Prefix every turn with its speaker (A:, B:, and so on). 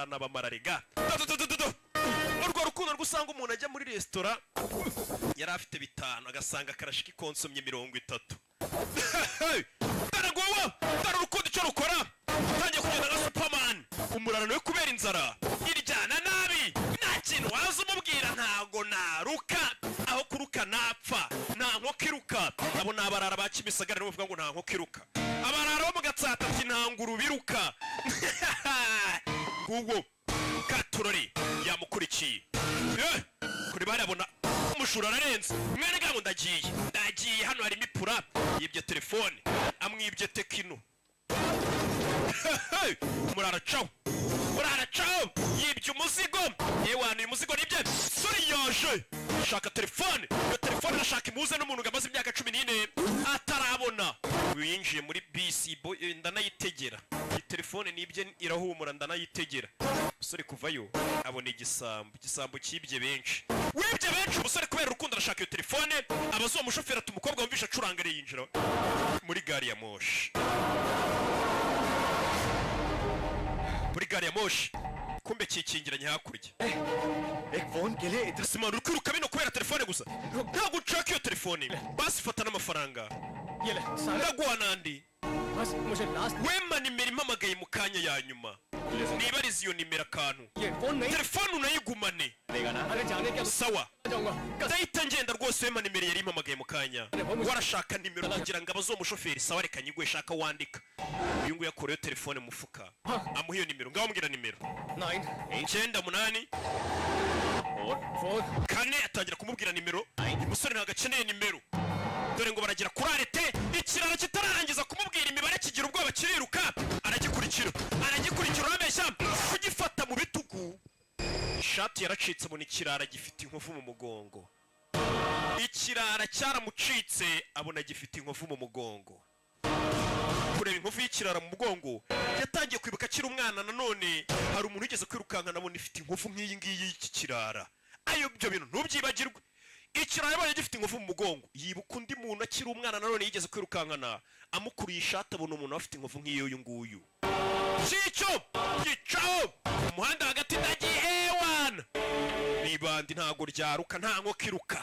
A: Aranabamara rega. Do, do, do, do, do. Urwo rukundo rwo usanga umuntu ajya muri resitora yari afite 5, agasanga akarashika ikonsomye 30. Dore nguwo, dore urukundo icyo rukora. Utangiye kugenda nka Superman. Umurarano we kubera inzara iryana nabi, nta kintu waza umubwira. Ntago naruka, aho kuruka napfa. Nta nkoko iruka. Abo ni abarara ba Kimisagara, nibo bavuga ngo nta nkoko iruka. Abarara bo mu Gatsata ati nta ngurube iruka. Nguwo katurori yamukurikiye. Kure barabona umushura ararenze. Mwene gango, ndagiye, ndagiye. Hano harimo ipura. Yibye telefone, amwibye Tecno. Muraracaho, muraracaho. Yibye umuzigo. Ewana, uyu muzigo nibye. Sore yaje shaka telefone. Iyo telefone arashaka imuze n'umuntu ngo amaze imyaka 14 atarabona. Uyu yinjiye muri bisi ndanayitegera. Iyi telefone nibye irahumura, ndanayitegera. Umusore kuvayo abona igisambo, igisambo cyibye benshi, wibye benshi. Umusore kubera urukundo arashaka iyo telefone. Abaza uwo mushoferi ati umukobwa wumvishe acuranga ari yinjira muri gari ya moshi, muri gari ya moshi. Kumbe kikingiranye hakurya.
B: एक फोन के लिए इतना
A: Simana, uri kwiruka bino kubera telefone gusa? Ntabwo nshaka iyo telefone, basi fata n'amafaranga.
C: ये ले सारे।
A: Ndaguha n'andi.
C: बस मुझे last
A: Wema, nimero impamagaye mu kanya ya nyuma, nibarize iyo nimero akantu.
C: ये फोन नहीं
A: Telefone unayigumane.
B: देगा ना?
C: अरे जाने क्या
A: Sawa.
C: जाऊंगा।
A: Ndahita ngenda rwose. Wema, nimero yari impamagaye mu kanya, warashaka nimero kugira ngo abaze uwo mushoferi. Sawa, reka nyiguhe, shaka wandika. Uyu nguyu akureyo telefone mu mufuka, amuha iyo nimero. Ngaho mbwira nimero.
C: 9
A: 9 8
B: 4
C: 4
A: 4. Atangira kumubwira nimero. Uyu musore ntabwo akeneye nimero. Dore ngo baragera kuri arrêt, ikiraro kitararangiza kumubwira imibare kigira ubwoba, kiriruka. Aragikurikira, aragikurikira. Urabeshya kugifata mu bitugu, ishati yaracitse. Abona ikirara gifite inkovu mu mugongo. Ikirara cyaramucitse, abona gifite inkovu mu mugongo. Kureba inkovu y'ikirara mu mugongo, yatangiye kwibuka akiri umwana. Nanone hari umuntu wigeze kwirukanka, nabona ifite inkovu nk'iyi ngiyi y'iki kirara. Ayo, ibyo bintu ntubyibagirwe. Ikirara yabonye gifite inkovu mu mugongo, yibuka undi muntu akiri umwana nanone yigeze kwirukankana, amukuriye ishati, abona umuntu afite inkovu nk'iyo nguyu. Cyico gicaho umuhanda hagati. Ndagiye ewana, nibandi ntago ryaruka, nta nkoko iruka.